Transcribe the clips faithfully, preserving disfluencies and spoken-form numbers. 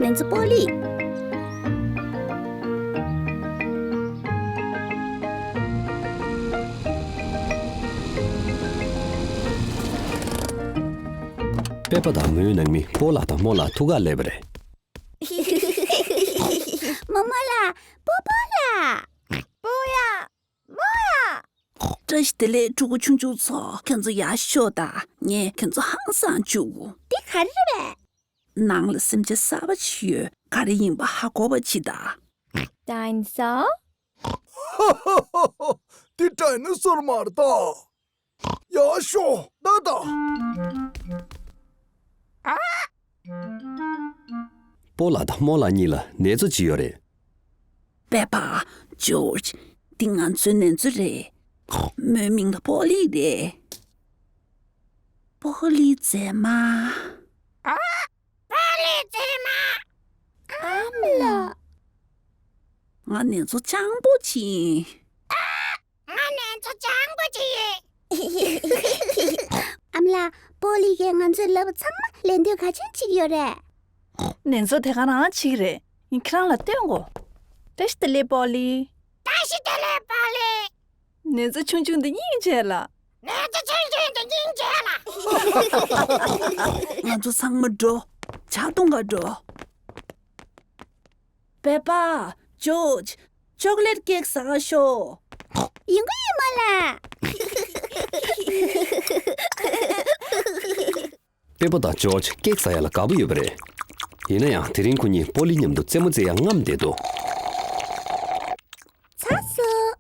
ནེ་ཙོ་པོ་ལི། པེ་པ་དང་མོའི་ནང་མི་པོ་ལགས་དང་རྨོ་ལགས་ཐུག་ག་སླེབས་པ་རེད། རྨོ་རྨོ་ལགས། པོ་པོ་ལགས། པོ་ཡ། རྨོ་ཡ། བཀྲ་ཤིས་བདེ་ལེགས་ཕྲུ་གུ་ཆུང་ཆུང་ཚོ། ཁྱོད་ཚོ་ཡར་ཤོག་དང་། ངས་ཁྱོད་ཚོ་ཧང་སངས་བཅུག་གོ། འདི་ག་རེ་རེད་པས། ནང་ལ་སེམས་ཅན་གསར་པ་ཅིག་ཡོད། ག་རེ་ཡིན་པ་ཧ་གོ་བ་བྱེད་དང་། ཌའི་ནོ་སོར། འདི་ཌའི་ནོ་སོར་མ་རེད་ད། ཡར་ཤོག་ད་ད། པོ་ལགས་དང་རྨོ་ལགས་གཉིས་ལ་ནེ་ཙོ་ཅིག་ཡོད་རེད། པེ་པ། ཇོར་ཇི། འདི་ང་ཚོའི་ནེ་ཙོ་རེད། མོའི་མིང་ལ་པོ་ལི་རེད། པོ་ལི་མཛེས་མ། པོ་ལི་མཛེས་མ། ཨ་མ་ལགས། ང་ནེ་ཙོ་སྤྱང་པོ་ཅིག་ཡིན། ང་ནེ་ཙོ་སྤྱང་པོ་ཅིག་ཡིན། ཨ་མ་ལགས། པོ་ལི་གིས་ང་ཚོའི་ལབ་པ་ཚང་མ་ལན་ལྡོག་ག་ཚོད་བྱེད་ཀྱི་ཡོད་རེད། ནེ་ཙོ་དེ་ག་རང་བྱེད་ཀྱི་རེད། ངས་ཁྱེད་རང་ལ་སྟོན་གོ། བཀྲ་ཤིས་བདེ་ལེགས་པོ་ལི། བཀྲ་ཤིས་བདེ་ལེགས་པོ་ལི། ནེ་ཙོ་ཆུང་ཆུང་འདི་སྙིང་རྗེ་ལ། ནེ་ཙོ་ཆུང་ཆུང་འདི་སྙིང་རྗེ་ལ། ང་ཚོ་ཚང་མ་འགྲོ། ཇ་འཐུང་ག་འགྲོ། པེ་པ། ཇོར་ཇི། ཅོག་ལེ་ཊི་ཀེག་ཟ་ག་ཤོག། ཡོང་གི་ཡིན་རྨོ་ལགས། པེ་པ་དང་ཇོར་ཇི་ཀེག་ཟ་ཡག་ལ་དགའ་པོ་ཡོད་པ་རེད། ཡིན་ན་ཡང་དེ་རིང་ཁོ་གཉིས་པོ་ལི་མཉམ་དུ་རྩེད་མོ་རྩེ་ཡག་རྔམ་བསྡད་འདུག། ཚར་སོང་།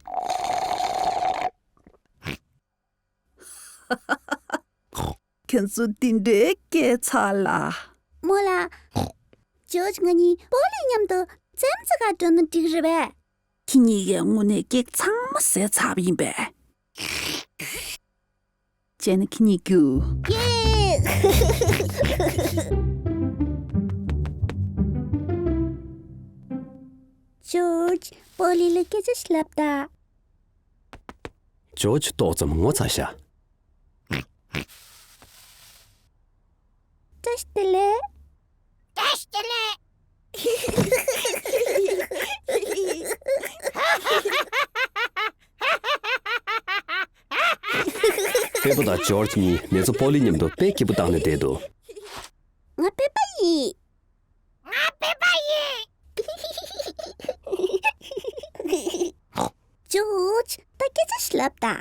ཁྱེད་ཚོ་འདི་འདྲའི་སྐད་ཆ་ལ། རྨོ་ལགས། ཇོར་ཇི་ང་གཉིས་པོ་ལི་མཉམ་དུ་རྩེད་མོ་རྩེ་ག་འགྲོ་ན་འགྲིག་རེད་པས། ཁྱེད་གཉིས་ཀས་དངོས་གནས་ཀེག་ཚང་མ་ཟས་ཚར་བ་ཡིན་པས། བྱས་ན་ཁྱེད་གཉིས་རྒྱུགས། ཡེ། ཇོར་ཇི། པོ་ལི་ལ་སྐད་ཆ་ཞིག་ལབ་དང་། ཇོར་ཇི་ཏོག་ཙམ་ངོ་ཚ་ཤག། བཀྲ་ཤིས་བདེ་ལེགས། བཀྲ་ཤིས་བདེ་ལེགས། པེ་པ་དང་ཇོར་ཇི་གཉིས་ནེ་ཙོ་པོ་ལི་མཉམ་དུ་དཔེ་སྐྱིད་པོ་བཏང་ནས་བསྡད་འདུག། ང་པེ་པ་ཡིན། ང་པེ་པ་ཡིན། ཇོར་ཇི། ད་སྐད་ཆ་ཞིག་ལབ་དང་།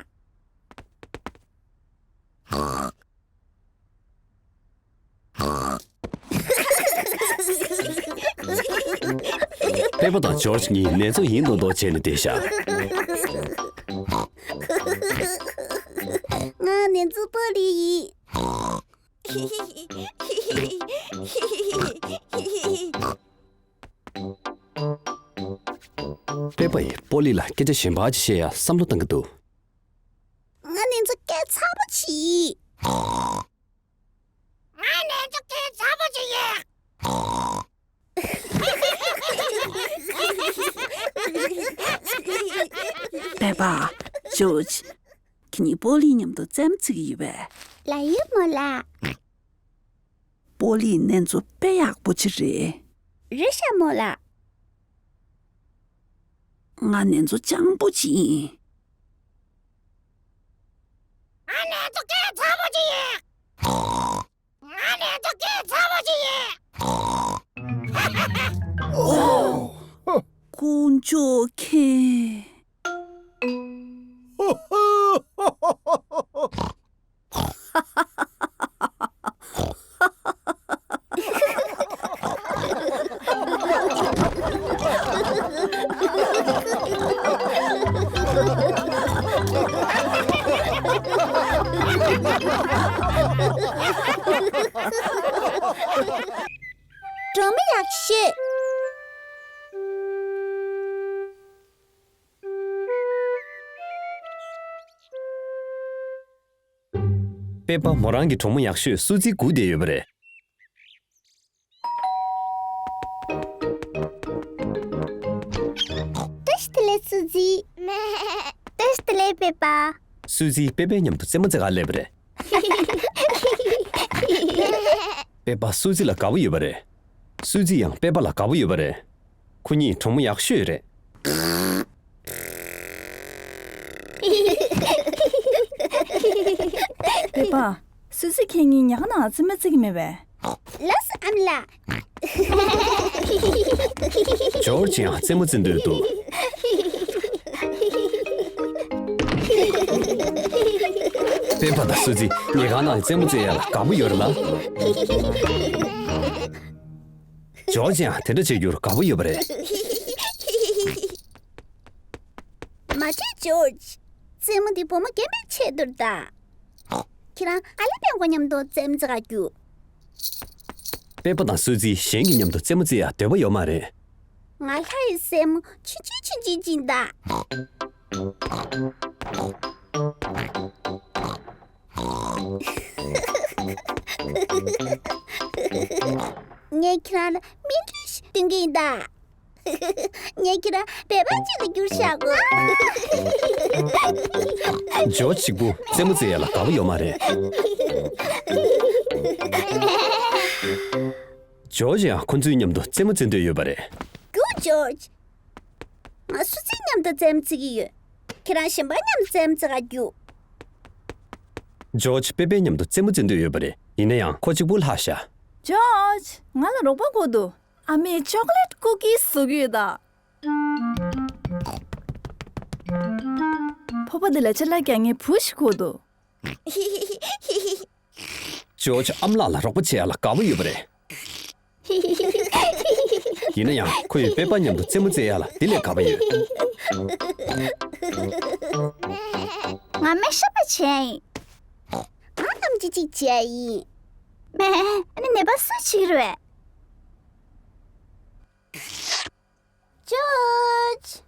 པེ་པ་དང་ཇོར་ཇི་གཉིས་ནེ་ཙོ་ཡིན་མདོག་མདོག་བྱས་ནས་བསྡད་ཤག། ང་ནེ་ཙོ་པོ་ལི་ཡིན། པེ་པ་ཡིས་པོ་ལི་ལ་སྐད་ཆ་གཞན་པ་ཅིག་བཤད་ཡ་བསམ་བློ་བཏང་གི་འདུག། ང་ནེ་ཙོ་སྐད་ཚ་པོ་ཅིག། ང་ནེ་ཙོ་སྐད་ཚ་པོ་ཅིག་ཡིན། པེ་པ། ཇོར་ཇི། ཁྱེད་གཉིས་པོ་ལི་མཉམ་དུ་རྩེད་མོ་རྩེ་གི་ཡོད་པས། ལགས་ཡོད་རྨོ་ལགས། པོ་ལི་ནེ་ཙོ་དཔེ་ཡག་པོ་ཅིག་རེད། རེད་ཤག་རྨོ་ལགས། ང་ནེ་ཙོ་སྤྱང་པོ་ཅིག་ཡིན། ང་ནེ་ཙོ་སྐད་ཚ་པོ་ཅིག་ཡིན། ང་ནེ་ཙོ་སྐད་ཚ་པོ་ཅིག་ཡིན། དཀོན་མཆོག་མཁྱེན། སྒྲོལ་མ་ཡག་ཤོས། པེ་པ་མོ་རང་གི་གྲོགས་མོ་ཡག་ཤོས་སུ་ཛི་སྒུག་བསྡད་ཡོད་པ་རེད། བཀྲ་ཤིས་བདེ་ལེགས་སུ་ཛི། བཀྲ་ཤིས་བདེ་ལེགས་པེ་པ། སུ་ཛི་པེ་པའི་མཉམ་དུ་རྩེད་མོ་རྩེ་གར་སླེབས་པ་རེད། པེ་པ་སུ་ཛི་ལ་དགའ་པོ་ཡོད་པ་རེད། སུའི་ཙི་ཡང་པེ་པ་ལ་དགའ་པོ་ཡོད་པ་རེད། ཁོ་གཉིས་གྲོགས་མོ་ཡག་ཤོས་རེད། པེ་པ། སུའི་ཙི་ཁྱེད་གཉིས་ཉལ་ཁང་ནང་རྩེད་མོ་རྩེ་གི་མེད་པས། ལགས་སོ་ཨ་མ་ལགས། ཇོར་ཇི་ཡང་རྩེད་མོ་རྩེ་འདོད་འདུག་པེ་པ་དང་སུའི་ཙི་ཉལ་ཁང་ནང་རྩེད་མོ་རྩེ་ཡ་ལ་དགའ་པོ་ཡོད་རེད་ལ། ཇོར་ཇི་ཡང་དེ་འདྲ་བྱེད་རྒྱུར་དགའ་པོ་ཡོད་པ་རེད། མ་བྱེད་ཇོར་ཇི། རྩེད་མོ་འདི་བུ་མོ་རྒན་པའི་ཆེད་དུ་རེད་ད། ཁྱེད་རང་ཨ་ལེ་པད་མགོ་མཉམ་དུ་རྩེད་མོ་རྩེ་ག་རྒྱུགས། པེ་པ་དང་སུའི་ཙི་གཞན་གྱི་མཉམ་དུ་རྩེད་མོ་རྩེ་ཡ་འདོད་པ་ཡོད་མ་རེད། ང་ལྷ་ཡི་སྲས་མོ་ཆུང་ཆུང་ཆུང་ཆུང་ཅིག་ད། ངས་ཁྱེད་རང་ལ་སྨན་ཁྲིད་ཞིག་སྟོན་གྱི་ཡིན་ད། ངས་ཁྱེད་རང་སྦལ་པ་ཅིག་ལ་འགྱུར་བཞག་གོ། ཇོ་གཅིག་པུ་རྩེད་མོ་རྩེ་ཡ་ལ་དགའ་པོ་ཡོད་མ་རེད། ཇོ་ཇི་ཡང་ཁོ་ཚོའི་མཉམ་དུ་རྩེད་མོ་རྩེ་འདོད་ཡོད་པ་རེད། རྒྱུགས་ཇོ་ཇི། ང་སུའི་ཙི་མཉམ་དུ་རྩེད་མོ་རྩེ་གི་ཡོད། ཁྱེད་རང་གཞན་པ་མཉམ་དུ་རྩེད་མོ་རྩེ་ག་རྒྱུགས། ཇོ་ཇི་པེ་པེ་མཉམ་དུ་རྩེད་མོ་རྩེ་འདོད་ཡོད་པ་རེད། ཡིན་ན་ཡང་ཁོ་གཅིག་པུ་ལྷག་ཤག་ཇོ་ཇི། ང་ལ་རོགས་པ་དགོས་འདུག་ཨ་མས་ཅོག་ལེ་ཊི་ཀུ་ཀིས་བཟོ་གི་ཡོད་ད། ཕོར་པ་འདི་ལ་ཅ་ལག་རྒྱག་མཁན་བུ་ཞིག་དགོས་འདུག་ཇོ་ཇི་ཨ་མ་ལགས་ལ་རོགས་པ་བྱེད་ཡ་ལ་དགའ་པོ་ཡོད་པ་རེད། ཡིན་ན་ཡང་ཁོ་ཡིས་པེ་པ་མཉམ་དུ་རྩེད་མོ་རྩེ་ཡ་ལ་དེ་ལས་དགའ་པོ་ཡོད། ང་མེ་ཤ་པ་བྱས་ཡིན། ང་ཨམ་ཆི་གཅིག་བྱས་ཡིན། མེ། ཨ་ནི་ནད་པ་སུ་བྱེད་ཀྱི་རེད། ཇོ་ཇི།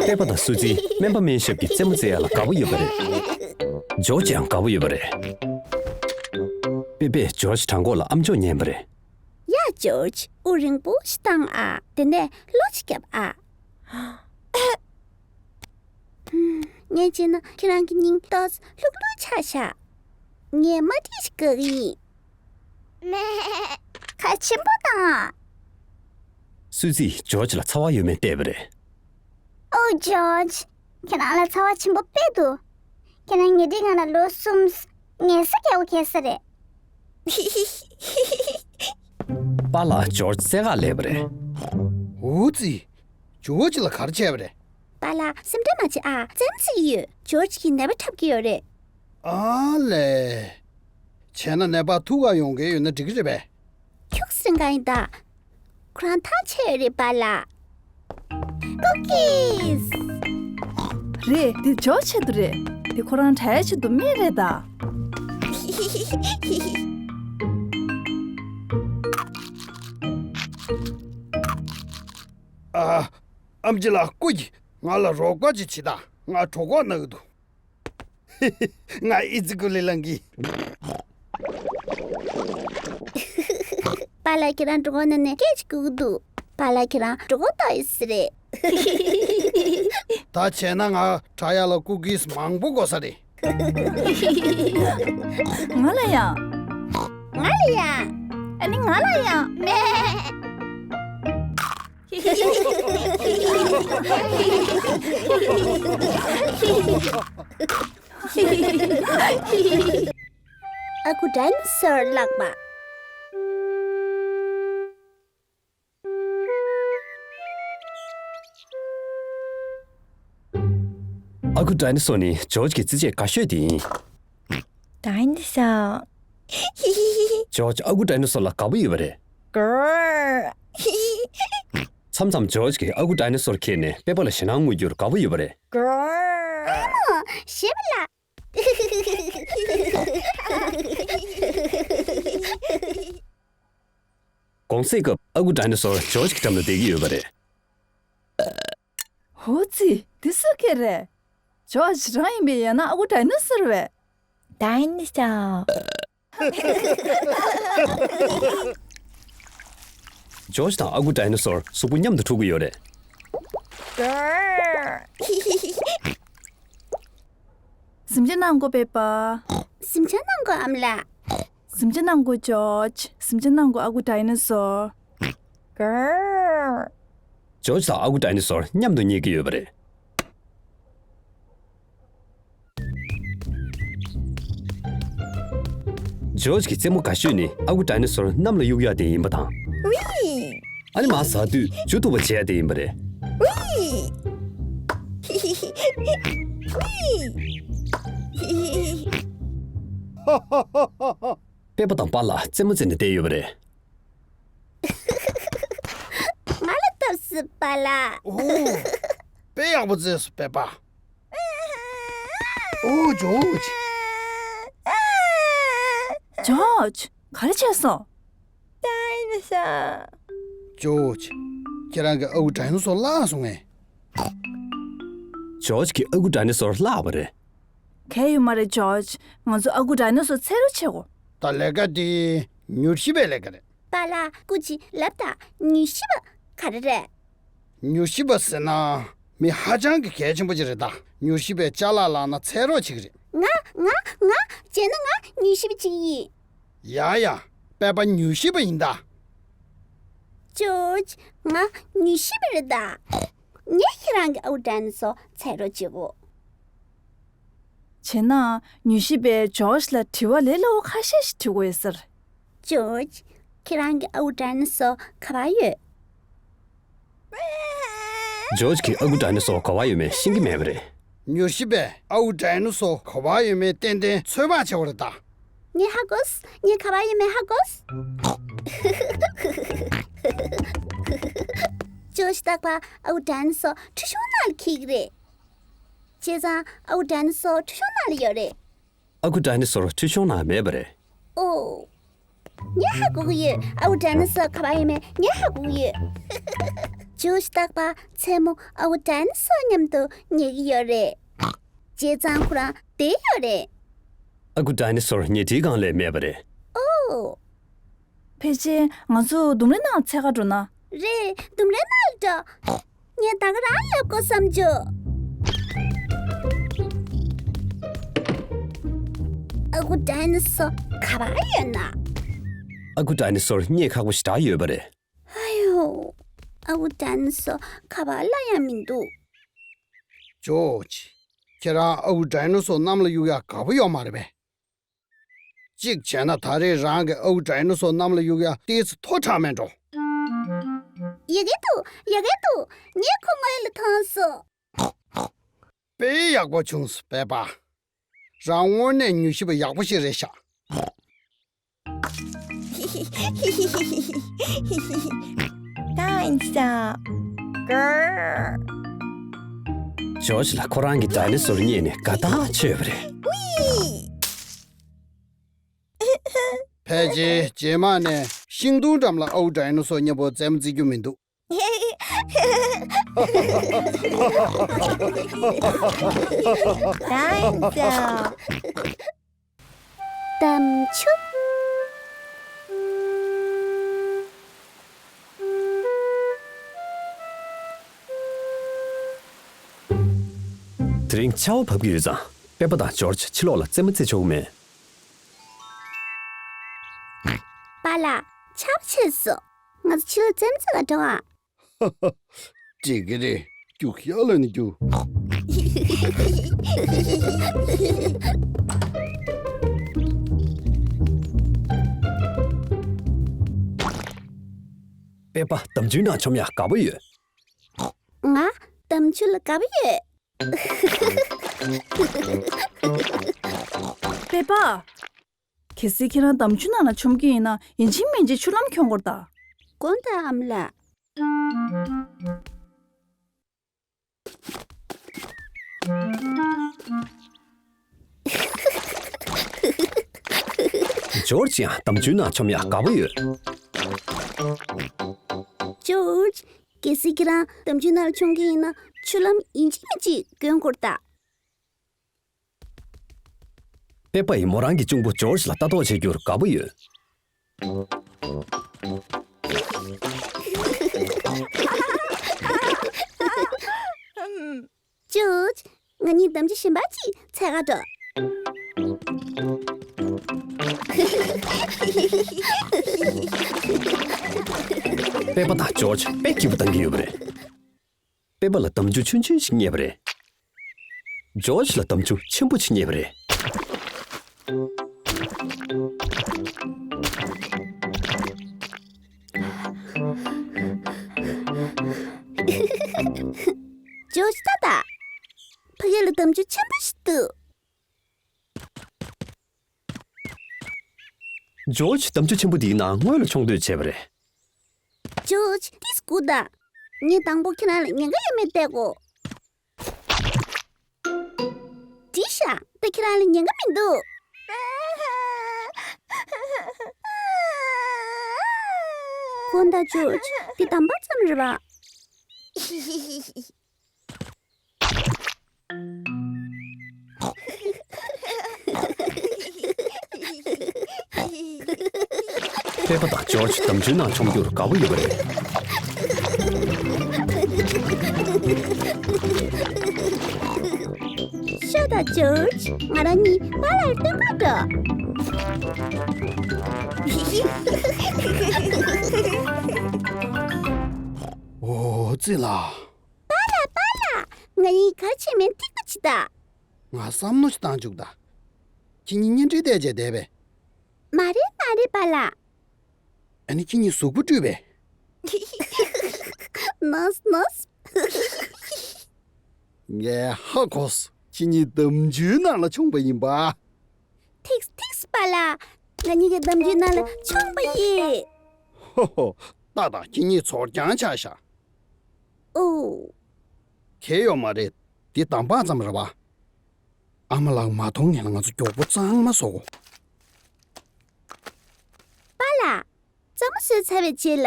པེ་པ་དང་སུའི་ཙི་སྨན་པ་སྨན་ཞབས་ཀྱི་རྩེད་མོ་རྩེ་ཡ་ལ་དགའ་པོ་ཡོད་པ་རེད། ཇོ་ཇི་ཡང་དགའ་པོ་ཡོད་པ་རེད། པེ་པས་ཇོ་ཇི་བྲང་ཁོག་ལ་ཨམ་ཅོག་ཉན་པ་རེད། ཡ་ཇོ་ཇི། དབུགས་རིང་པོ་ཞིག་བཏང་ཨ། དེ་ནས་གློ་ཅིག་བརྒྱབ་ཨ། ངས་བྱས་ན་ཁྱེད་རང་གི་སྙིང་ཏོག་ཙམ་ལྷུག་ལྷུག་ཆགས་ཤག་ངས་མ་ཏིས་བཀག་ཡིན། མེ། ཁ་ཆེན་པོ་དང་། སུའི་ཙིས་ཇོ་ཇི་ལ་ཚ་བ་ཡོད་མེད་བལྟས་པ་རེད། ཨོ་ཇོ་ཇི། ཁྱེད་རང་ལ་ཚ་བ་ཆེན་པོ་དཔེ་འདུག་ཁྱེད་རང་ཉེ་འཁྲིས་ང་ལ་ལོ་གསུམ། ངལ་གསོ་རྒྱག་དགོས་ས་རེད། པཱ་ལགས་ཇོ་ཇི་རྩེད་གར་སླེབས་པ་རེད། འུ་ཙི། ཇོ་ཇི་ལ་ག་རེ་བྱས་པ་རེད། པཱ་ལགས་སེམས་ཁྲལ་མ་བྱེད་ཨ། རྩེད་མོ་རྩེ་གི་ཡོད། ཇོ་ཇི་གིས་ནད་པ་འཁྲབ་ཀྱི་ཡོད་རེད། ཨ་ལས། བྱས་ན་ནད་པ་ཐུག་ག་ཡོང་མཁན་ཡོད་ན་འགྲིག་གི་རེད་པས། ཁྱུག་སེང་ག་ཡིན་ད། ཁོ་རང་ཐག་ཆད་ཡོད་རེད་པཱ་ལགས། ཀུ་ཀིས། རེད། འདི་ཇོ་ཆེད་དུ་རེད། འདི་ཁོ་རང་དྲའི་ཆེད་དུ་སྨན་རེད་ད། ཨ། ཨམ་ཆི་ལགས་སྐུ་མཁྱེན། ང་ལ་རོགས་པ་ཅིག་བྱེད་དང་། ང་གྲོད་ཁོག་ན་གི་འདུག་ང་ཨི་ཙི་ཀུ་ལི་ལང་གི། པཱ་ལགས་ཁྱེད་རང་གྲོད་ཁོག་ནང་ནས་སྐད་ཅིག་ཁུག་གི་འདུག་པཱ་ལགས་ཁྱེད་རང་གྲོད་ཁོག་ལྟོགས་ཡོད་ས་རེད། ད་བྱས་ན་ང་དྲ་ཡག་ལ་ཀུ་ཀིས་མང་པོ་དགོས་ས་རེད། ང་ལ་ཡང་། ང་ལ་ཡང་། ཨ་ནི་ང་ལ་ཡང་། མེ། ཨ་ཁུ་ཌའི་ནོ་སོར་ལགས་པ། ཨ་ཁུ་ཌའི་ནོ་སོར་ནི་ཇོ་ཇི་གི་རྩེད་ཆས་དགའ་ཤོས་དེ་ཡིན། ཌའི་ནོ་སོར། ཇོ་ཇི་ཨ་ཁུ་ཌའི་ནོ་སོར་ལ་དགའ་པོ་ཡོད་པ་རེད། གོ། མཚམས་མཚམས་ཇོ་ཇི་གིས་ཨ་ཁུ་ཌའི་ནོ་སོར་ཁྱེར་ནས་པེ་པ་ལ་ཞེད་སྣང་དངོས་རྒྱུར་དགའ་པོ་ཡོད་པ་རེད། གོ། ཞེས་པ་ལ། གུང་སེང་སྐབས་ཨ་ཁུ་ཌའི་ནོ་སོར་ཇོ་ཇི་གི་འགྲམ་དུ་བསྡད་ཀྱི་ཡོད་པ་རེད། ཧོ་ཙི། འདི་སུ་ཁྱེད་རེད། ཇོ་ཇི་རང་ཡིན་པས། ཡང་ན་ཨ་ཁུ་ཌའི་ནོ་སོར་བས། ཌའི་ནོ་སོར། ཇོ་ཇི་དང་ཨ་ཁུ་ཌའི་ནོ་སོར་གཟུགས་པོ་མཉམ་དུ་འཁྲུག་གི་ཡོད་རེད། གཟིམ་ཆ་གནང་དགོས་པས་པ། གཟིམ་ཆ་གནང་དགོས་ཨ་མ་ལགས། གཟིམ་ཆ་གནང་གོ་ཇོརྗ། གཟིམ་ཆ་གནང་གོ་ཨ་ཁུ་ཌའི་ནོ་སོར། གར། ཇོརྗ་དང་ཨ་ཁུ་ཌའི་ནོ་སོར་མཉམ་དུ་རྙེད་ཀྱི་ཡོད་པ་རེད། ཇོརྗ་གི་རྩེད་མོ་དགའ་ཤོས་ནི་ཨ་ཁུ་ཌའི་ནོ་སོར་གནམ་ལ་གཡུག་ཡག་དེ་ཡིན་པ་དང་། ཝི། ཨ་ནི་མར་ཟགས་དུས་འཇུ་ཐུབ་པ་བྱེད་ཡག་དེ་ཡིན་པ་རེད། ཝི། ཝི། པད་པ་དང་པཱ་ལགས་རྩེད་མོ་རྩེ་ནས་བསྡད་ཡོད་པ་རེད། ང་ལ་ལྟོས་སི་པཱ་ལགས། ཨོ། དཔེ་ཡག་པོ་རྩེས་སོང་པད་པ། ཨོ་ཇོརྗ། ཇོརྗ། ག་རེ་བྱས་སོང་། ཌའི་ནོ་སོར། ཇོརྗ། ཁྱེད་རང་གི་ཨ་ཁུ་ཌའི་ནོ་སོར་བརླགས་སོང་ངས། ཇོརྗ་གི་ཨ་ཁུ་ཌའི་ནོ་སོར་བརླགས་པ་རེད། གལ་ཡོད་མ་རེད་ཇོརྗ། ང་ཚོ་ཨ་ཁུ་ཌའི་ནོ་སོར་འཚོལ་རོགས་བྱེད་དགོས། ད་ལས་ཀ་འདི་མྱུལ་ཞིབ་པའི་ལས་ཀ་རེད། པཱ་ལགས་སྐུ་མཁྱེན་ལབ་དང་མྱུལ་ཞིབ་པ་ག་རེ་རེད། མྱུལ་ཞིབ་པ་ཟེར་ན་མི་ཧ་ཅང་གི་གལ་ཆེན་པོ་ཅིག་རེད་ད། མྱུལ་ཞིབ་པས་ཅ་ལག་བརླགས་ན་འཚོལ་རོགས་བྱེད་ཀྱི་རེད། ང་ང་ང་བྱས་ན་ང་མྱུལ་ཞིབ་པ་ཅིག་ཡིན། ཡ་ཡ། པད་པ་མྱུལ་ཞིབ་པ་ཡིན་ད། ཇོརྗ། ང་མྱུལ་ཞིབ་པ་རེད་ད། ངས་ཁྱེད་རང་གི་ཨ་ཁུ་ཌའི་ནོ་སོར་འཚོལ་རོགས་བྱེད་དགོས། བྱས་ན་མྱུལ་ཞིབ་པས་ཇོརྗ་ལ་དྲི་བ་ལས་སླ་བོ་ཁ་ཤས་ཤིག་དྲི་དགོས་ཡོད་ས་རེད། ཇོརྗ། ཁྱེད་རང་གི་ཨ་ཁུ་ཌའི་ནོ་སོར་ག་པར་ཡོད། ཇོརྗ་གི་ཨ་ཁུ་ཌའི་ནོ་སོར་ག་པར་ཡོད་མེད་ཤེས་ཀྱི་མེད་པ་རེད། མྱུལ་ཞིབ་པས་ཨ་ཁུ་ཌའི་ནོ་སོར་ག་པར་ཡོད་མེད་ཏན་ཏན་ཚོད་དཔག་བྱེད་པ་རེད་ད། ངས་ཧ་གོ་སོང་། ངས་ག་པར་ཡོད་མེད་ཧ་གོ་སོང་། ཇོརྗ་རྟག་པར་ཨ་ཁུ་ཌའི་ནོ་སོར་ཁྲུས་གཞོང་ནང་ལ་འཁྱེར་གྱི་རེད། བྱས་ཙང་ཨ་ཁུ་ཌའི་ནོ་སོར་ཁྲུས་གཞོང་ནང་ལ་ཡོད་རེད། ཨ་ཁུ་ཌའི་ནོ་སོར་ཁྲུས་གཞོང་ནང་མེད་པ་རེད། ཨོ། ངས་ཧ་གོ་གི་ཡོད། ཨ་ཁུ་ཌའི་ནོ་སོར་ག་པར་ཡོད་མེད་ངས་ཧ་གོ་གི་ཡོད། ཇོརྗ་རྟག་པར་མཚན་མོ་ཨ་ཁུ་ཌའི་ནོ་སོར་མཉམ་དུ་ཉལ་གྱི་ཡོད་རེད། བྱས་ཙང་ཁོ་རང་བསྡད་ཡོད་རེད། ཨ་ཁུ་ཌའི་ནོ་སོར་ཉལ་ཁྲིའི་སྒང་ལ་མེད་པ་རེད། ཨོ། ཕལ་ཆེར་ང་ཚོ་ལྡུམ་རའི་ནང་འཚོལ་ག་འགྲོ་ན། རེད། ལྡུམ་རའི་ནང་ལ་འགྲོ། ངས་ད་ག་རང་ལབ་དགོས་བསམ་བྱུང་། ཨ་ཁུ་ཌའི་ནོ་སོར་ག་པར་ཡོད་ན། ཨ་ཁུ་ཌའི་ནོ་སོར་རྙེད་ཁག་པོ་ཞེ་དྲག་ཡོད་པ་རེད། ཨ་ཡོ། ཨ་ཁུ་ཌའི་ནོ་སོར་ག་པར་སླེབས་ཡག་མི་འདུག་ཇོརྗ། ཁྱེད་རང་ཨ་ཁུ་ཌའི་ནོ་སོར་གནམ་ལ་གཡུག་ཡག་དགའ་པོ་ཡོད་མ་རེད་པས། གཅིག་བྱས་ན་ད་རེས་རང་གི་ཨ་ཁུ་ཌའི་ནོ་སོར་གནམ་ལ་གཡུག་ཡག་ཏོག་ཙམ་མཐོ་དྲགས་མེད་འགྲོ། ཡག་གི་འདུག་ཡག་གི་འདུག་ངས་ཁོ་ངོས་ལ་མཐོང་སོང་། དཔེ་ཡག་པོ་བྱུང་སོང་པད་པ། རང་དངོས་གནས་མྱུལ་ཞིབ་པ་ཡག་པོ་ཞིག་རེད་ཤག་ད་ཡིན་ས། གར། ཇོརྗ་ལ་ཁོ་རང་གི་ཌའི་ནོ་སོར་རྙེད་ནས་དགའ་ཐག་ཆོད་པ་རེད། ཕལ་ཆེར་རྗེས་མ་ནས་ཤིང་སྡོང་འགྲམ་ལ་ཨ་ཁུ་ཌའི་ནོ་སོར་མཉམ་པོ་རྩེད་མོ་རྩེ་རྒྱུ་མི་འདུག་ད་ཡིན་ས། དམ་ཆུ། དེ་རིང་ཆར་པ་བབས་ཀྱི་ཡོད་ཙང་པད་པ་དང་ཇོརྗ་ཕྱི་ལོགས་ལ་རྩེད་མོ་རྩེ་ཆོག་གི་མེད། པཱ་ལགས། ཆར་པ་ཆད་སོང་། ང་ཚོ་ཕྱི་ལ་རྩེད་མོ་རྩེ་ག་འགྲོ་ཨ། འགྲིག་གི་རེད། རྒྱུགས་ཤར་ལ་ནི་རྒྱུགས། པད་པ་འདམ་ཆུའི་ནང་མཆོང་ཡག་དགའ་པོ་ཡོད། ང་འདམ་ཆུ་ལ་དགའ་པོ་ཡོད། པད་པ། གལ་སྲིད་ཁྱེད་རང་འདམ་ཆུ་ནང་ལ་མཆོང་གི་ཡིན་ན་ཡིན་གཅིག་མིན་གཅིག་ཆུ་ལྷམ་གྱོན་དགོས་རེད་ད། དགོངས་དག་ཨ་མ་ལགས། ཇོརྗ་ཡང་འདམ་ཆུའི་ནང་མཆོང་ཡག་དགའ་པོ་ཡོད། ཇོརྗ། གལ་སྲིད་ཁྱེད་རང་འདམ་ཆུའི་ནང་ལ་མཆོང་གི་ཡིན་ན་ཆུ་ལྷམ་ཡིན་གཅིག་མིན་གཅིག་གྱོན་དགོས་རེད་ད། པེ་པ་ཡིས་མོ་རང་གི་གཅུང་པོ་ཇོརྗ་ལ་ལྟ་རྟོག་བྱེད་རྒྱུར་དགའ་པོ་ཡོད། ཇོརྗ། ང་གཉིས་འདམ་ཆུ་གཞན་པ་ཅིག་འཚོལ་ག་འགྲོ། པེ་པ་དང་ཇོརྗ་དཔེ་སྐྱིད་པོ་བཏང་གི་ཡོད་པ་རེད། པེ་པ་ལ་འདམ་ཆུང་ཆུང་ཆུང་ཞིག་རྙེད་པ་རེད། ཇོརྗ་ལ་འདམ་ཆུང་ཆེན་པོ་ཞིག་རྙེད་པ་རེད། ཇོརྗ་ད་ལྟ། ཕ་གི་ལ་འདམ་ཆུང་ཆེན་པོ་ཞིག་འདུག་ཇོརྗ་འདམ་ཆུང་ཆེན་པོ་འདིའི་ནང་སྔོན་ལ་མཆོང་འདོད་བྱས་པ་རེད། ཇོརྗ་ཏིས་སྒུག་དང་། ངས་དང་པོ་ཁྱེད་རང་ལ་ཉེན་ཁ་ཡོད་མེད་བལྟ་དགོས། འགྲིག་ཤག་ད་ཁྱེད་རང་ལ་ཉེན་ཁ་མི་འདུག་གོན་དང་ཇོརྗ་འདི་དམ་པ་ཙམ་རེད་པ། པེ་པ་དང་ཇོརྗ་འདམ་ཆུའི་ནང་མཆོང་རྒྱུར་དགའ་པོ་ཡོད་པ་རེད། ཤོག་དང་ཇོརྗ། ང་རང་གཉིས་པཱ་ལགས་སྟོན་གར་འགྲོ། ཨོ་ཙི་ལ། པཱ་ལགས་པཱ་ལགས། ང་གཉིས་གར་ཕྱིན་མིན་ཐིག་པ་ཅིག་ད། ང་བསམ་མནོ་ཞིག་བཏང་བཅུག་ད། ཁྱེད་གཉིས་གཉེན་སྒྲིག་བལྟས་བྱས་བསྡད་པས། མ་རེད་མ་རེད་པཱ་ལགས། ཨ་ནི་ཁྱེད་གཉིས་གཟུགས་པོ་བཀྲུས་པས། ནོས་ནོས། ངས་ཧ་གོ་སོང་། ཁྱེད་གཉིས་འདམ་ཆུའི་ནང་ལ་མཆོངས་པ་ཡིན་པ། ཐིགས་ཐིགས་པཱ་ལགས། ང་གཉིས་ཀྱིས་འདམ་ཆུའི་ནང་ལ་མཆོངས་པ་ཡིན། ཧོ་ཧོ། ཏག་ཏག་ཁྱེད་གཉིས་ཚོར་རྐྱང་ཆགས་ཤག་ཨོ། གལ་ཡོད་མ་རེད། འདི་གདམས་པ་ཙམ་རེད་པ། ཨ་མ་ལགས་མ་མཐོང་ངེས་ལ་ང་ཚོ་མགྱོགས་པོ་གཙང་མ་བཟོ་དགོས། པཱ་ལགས། གཙང་མ་བཟོས་ཚར་བའི་རྗེས་ལ།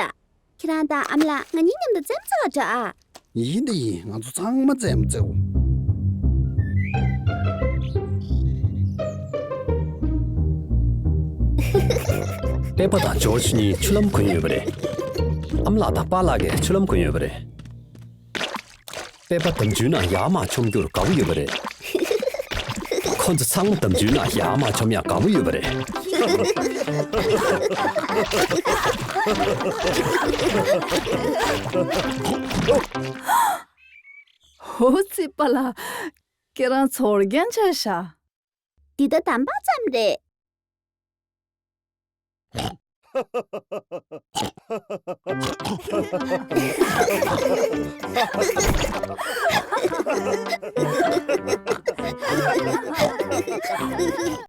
ཁྱེད་རང་དང་ཨ་མ་ལགས་ང་གཉིས་མཉམ་དུ་རྩེད་མོ་རྩེ་བར་འགྲོ་ཨ། ཡིན་དེ་ཡིན། ང་ཚོ་ཚང་མ་རྩེད་མོ་རྩེ་འོ། པེ་པ་དང་ཇོརྗ་གཉིས་ཆུ་ལྷམ་གོན་ཡོད་པ་རེད། ཨ་མ་ལགས་དང་པཱ་ལགས་ཀྱིས་ཆུ་ལྷམ་གོན་ཡོད་པ་རེད། པེ་པ་འདམ་ཆུའི་ནང་ཡར་མར་མཆོང་རྒྱུར་དགའ་པོ་ཡོད་པ་རེད། ཁོ་ཚོ་ཚང་མ་འདམ་ཆུའི་ནང་ཡར་མར་མཆོང་ཡག་དགའ་པོ་ཡོད་པ་རེད། ཧོ་ཙི་པཱ་ལགས། ཁྱེད་རང་ཚོར་རྐྱང་ཆགས་ཤག་འདི་ད་གདམས་པ་ཙམ་རེད།